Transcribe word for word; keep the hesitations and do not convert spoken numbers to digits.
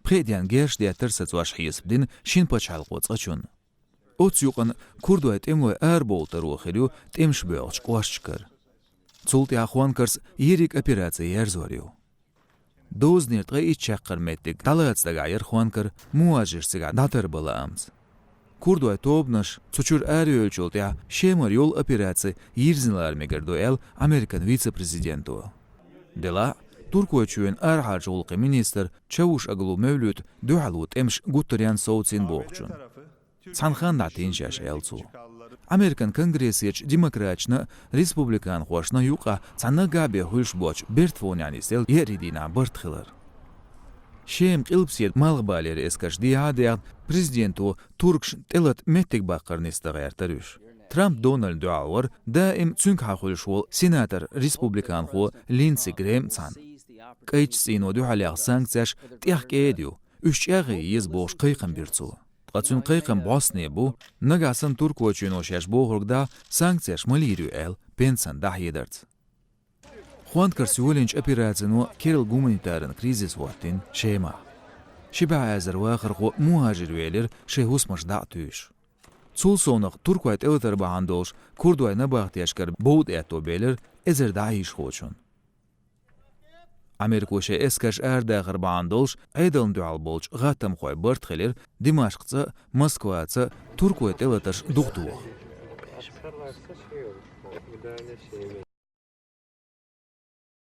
Пхеа денна герз деттар сацош хьесап дина шин пачхьалкхо цкъачунна. Оццу юкъанна курдойн тӀемалой арабовла таро хир ю тӀемаш боьлхучу кӀошташкара. Цул тӀаьхьа Хонкарс ерриг операци ерзор ю. Дозанера ткъе итт чаккхарма меттиг дӀалаца дагахь яра Хонкар мухӀажарш цигахь дӀатарбан лаамца. Курдойн тобанаш цу чуьра арайевллачул тӀаьхьа Шемара йолу операци йирзина лара мегар ду аьлла Американ вице-президенто. Делахь а, Туркойчоьнан арахьарчу гӀуллакхийн министр Чавушоглу Мевлюта дуьхьало тӀемаш гуттаренна совцийна бохучунна. Цхьана ханна дӀатийна шаьш, аьлла цо. Американ Конгрессерчу демократашна а, республиканхошна а юкъахь цхьа наггахь бен хуьлуш боцчу бертан фонехь нисделла еарин дийнахь барт хилар. Шеман къилбаседа малхбалера эскарш дехьа а даьхна, президенто туркашна тӀелата меттиг баккхар нисдан гӀертара уьш. Трамп Дональдна дуьхьал вара даим цуьнгахьа хуьлуш волу сенатор-республиканхо Линдси Грэм а цхьаьна. КӀайчу цӀийно дуьхьал яьхна санкцеш тӀех кӀеда ю, уьш чӀагӀъян еза бохуш кхайкхам бира цо. Ткъа цуьнан кхайкхам бӀостанехь бу, нагахь санна Туркойчоьно шаьш бохург дахь, санкцеш ма лийр ю аьлла, Пенсан дӀахьедарца. Хонкарс йолийначу операцино керла гуманитаран кризис хӀоттийна Шемахь. Ши бӀе эзар вахархо мухӀажар велира шайн хӀусамаш дӀа а туьйсуш. Цул совнах туркойн тӀелатар бахьана долуш курдойн набахтешкара бовда аьтто белира эзар дӀа а йишхочунна. Америко шайн эскарш арадахар бахьана долуш Ӏедална дуьхьал болчу гӀаттамхойн барт хилира Димашкъца а, Москваца а туркойн тӀелатарш духатоха.